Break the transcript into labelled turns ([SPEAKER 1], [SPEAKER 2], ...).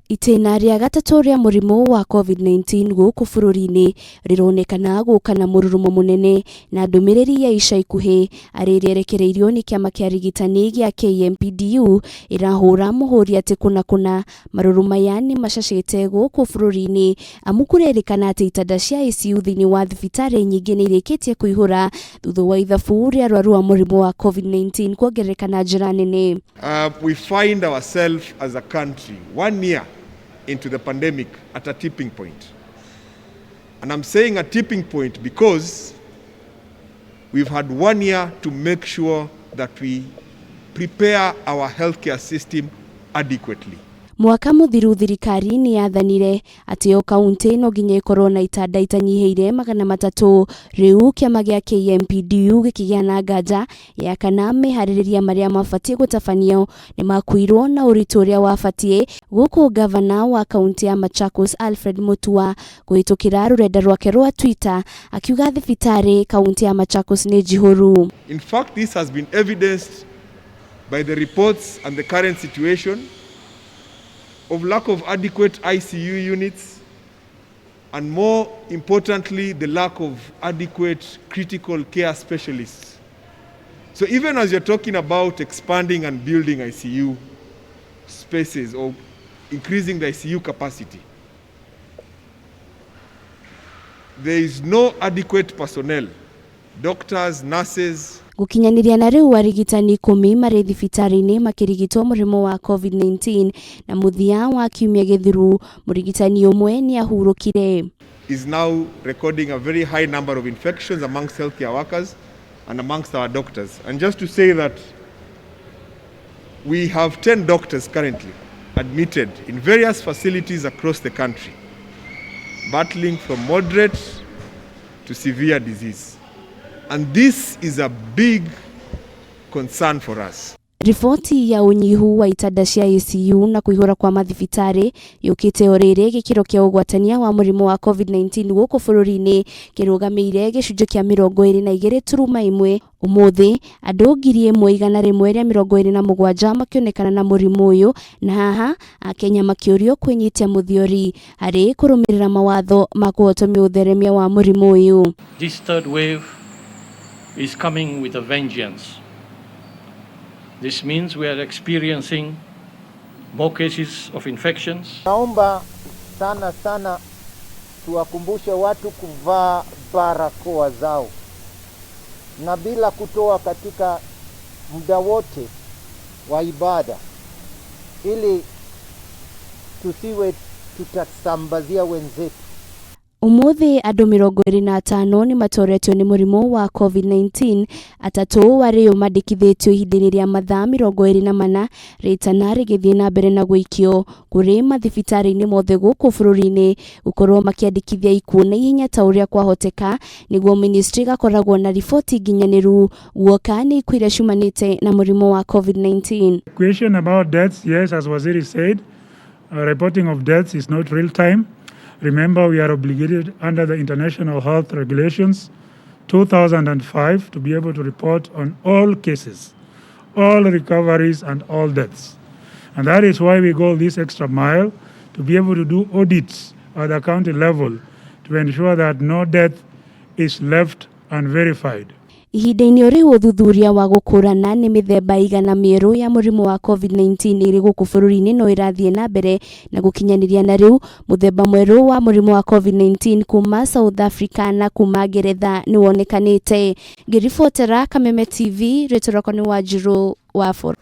[SPEAKER 1] Itĩna rĩa gatatũ rĩa mũrimũ wa Covid-19 gũkũ bũrũri-inĩ rĩronekana gũka na mũrurumo mũnene na ndũmĩrĩri ya ica ikuhĩ arĩ ĩrĩa ĩrekereirio nĩ kĩama kĩa arigitani gĩa KMPDU ĩrahũra mũhũri atĩ kũna kũna marũrũ maya nĩ macacĩte gũkũ bũrũri-inĩ amu kũrerĩkana atĩ itanda cia ICU thĩinĩ wa thibitarĩ nyingĩ nĩ irĩkĩtie kũihũra thutha wa ithabu rĩa arwaru a mũrimũ wa Covid-19 kuongerereka na njĩra nene.
[SPEAKER 2] We find ourselves as a country 1 year into the pandemic at a tipping point. And I'm saying a tipping point because we've had 1 year to make sure that we prepare our healthcare system adequately.
[SPEAKER 1] Mwaka mũthiru thirikari nĩ yathanire atĩ o kaunti no nginya ĩkorwo na itanda itanyihĩire 300. Rĩu kĩama gĩa KMPDU gĩkĩgĩa na nganja ya kana meharĩrĩria marĩa mabatiĩ gũtabanio nĩ makuirwo na ũritũ ũrĩa wabatiĩ, gũkũ gavana wa kaunti ya Machakos Alfred Mutua kũhĩtũkĩra rũrenda rwake rwa Twitter akiuga thibitarĩ kaunti ya Machakos nĩ njihũru.
[SPEAKER 2] In fact, this has been evidenced by the reports and the current situation of lack of adequate ICU units and, more importantly, the lack of adequate critical care specialists. So even as you're talking about expanding and building ICU spaces or increasing the ICU capacity, there is no adequate personnel, doctors, nurses.
[SPEAKER 1] Gũkinyanĩria na rĩu arigitani 10 marĩ thibitarĩ-inĩ makĩrigitwo mũrimũ wa Covid-19 na mũthia wa kiumia gĩthiru mũrigitani ũmwe nĩ ahurũkire.
[SPEAKER 2] Is now recording a very high number of infections amongst healthcare workers and amongst our doctors. And just to say that we have 10 doctors currently admitted in various facilities across the country, battling from moderate to severe disease. And this is a big concern for us.
[SPEAKER 1] Riboti ya ũnyihu wa itanda cia ICU na kũihũra kwa mathibitarĩ yũkĩte o rĩrĩ gĩkĩro kĩa ũgwatania wa mũrimũ wa Covid-19 gũkũ bũrũri-inĩ kĩrũgamĩire gĩcunjĩ kĩa 22.1. Ũmũthĩ andũ 1,127 makĩonekana na mũrimũ ũyũ, na haha akenya makĩũrio kwĩnyitia mũthiori harĩ kũrũmĩrĩra mawatho ma kũhotomia ũtheremia wa mũrimũ ũyũ.
[SPEAKER 3] This third wave is coming with a vengeance. This means we are experiencing more cases of infections.
[SPEAKER 4] Naomba sana sana tuwakumbushe watu kuvaa barakoa zao na bila kutoa katika muda wote wa ibada, ili tusiwe tutasambazia wenzetu.
[SPEAKER 1] Ũmũthĩ andũ 25 nĩ matoretio nĩ mũrimũ wa Covid-19, atatũ arĩo mandĩkithĩtio ihinda-inĩ rĩa mathaa 24, rĩtana rĩgĩthiĩ na mbere na gũikio kũrĩ mathibitarĩ-inĩ mothe gũkũ bũrũri-inĩ gũkorwo makĩandĩkithia ikuũ na ihenya ta ũrĩa kwahoteka nĩguo ministry ĩgakoragwo na riboti nginyanĩru guoka nĩ ikuũ iria ciumanĩte na mũrimũ wa Covid-19.
[SPEAKER 5] Question about deaths, yes, as Waziri said, reporting of deaths is not real time. Remember, we are obligated under the International Health Regulations 2005 to be able to report on all cases, all recoveries, and all deaths. And that is why we go this extra mile to be able to do audits at the county level to ensure that no death is left unverified.
[SPEAKER 1] Ihinda-inĩ o rĩu ũthuthuria wa gũkũrana nĩ mĩthemba igana mĩerũ ya mũrimũ wa Covid-19 ĩrĩ gũkũ bũrũri-inĩ no ĩrathiĩ na mbere na gũkinyanĩria na rĩu mũthemba mwerũ wa mũrimũ wa Covid-19 kuma South Africa na kuma Ngeretha nĩ wonekanĩte. Ngĩribotera Kameme TV, rĩtwa rĩakwa nĩ Wanjirũ wa Boro.